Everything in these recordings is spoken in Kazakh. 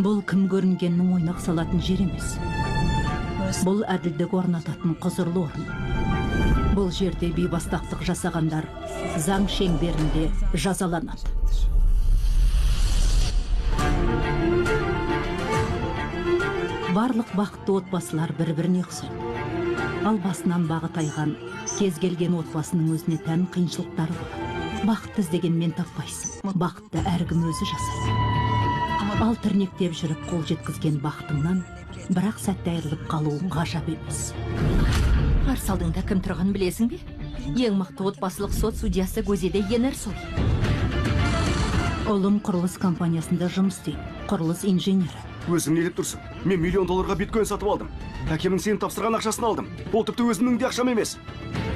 Бұл кім көрінгеннің ойнақ салатын жер емес. Бұл әділдік орнататын құзырлы орын. Бұл жерде бейбастақтық жасағандар заң шеңберінде жазаланады. Барлық бақытты отбасылар бір-біріне ұқсайды. Ал басынан бағы тайған кез келген отбасының өзіне тән қиыншылықтары болады. Бақытты іздегенмен таппайсың. Бақытты әркім өзі жасайды. Ал тірнектеп жүріп қол жеткізген бақытыңнан бірақ сәтте айырылып қалуың ғажап емес. Қарсы алдыңда кім тұрғанын білесің бе? Ең мықты отбасылық сот судьясы Гозиде Енерсой. Ұлым құрылыс компаниясында жұмыс істейді. Құрылыс инженері. Өзің не деп тұрсың? Мен миллион долларға биткоин сатып алдым. Әкемнің сеніп тапсырған ақшасын алдым. Ол тіпті өзімнің де ақшам емес.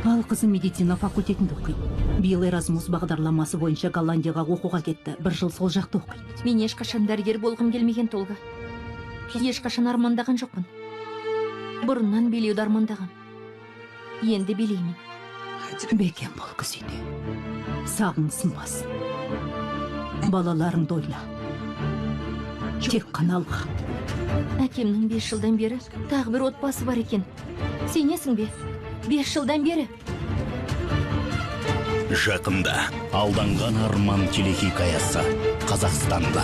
Ал қызым медицина факультетінде оқиды. Биыл Эразмус бағдарламасы бойынша Голландияға оқуға кетті. Бір жыл сол жақта оқиды. Мен ешқашан дәрігер болғым келмеген, Толга. Ешқашан армандаған жоқпын. Бұрыннан билеуді армандағам. Енді билеймін. Бекем бол, Гүзиде. Сағың сынбасын. Балаларыңды ойла. Тек қана алға. Әкемнің 5 жылдан бері тағы бір отбасы бар екен. Сенесің бе? 5 жылдан бері. Жақында «Алданған арман» телехикаясы Қазақстанда.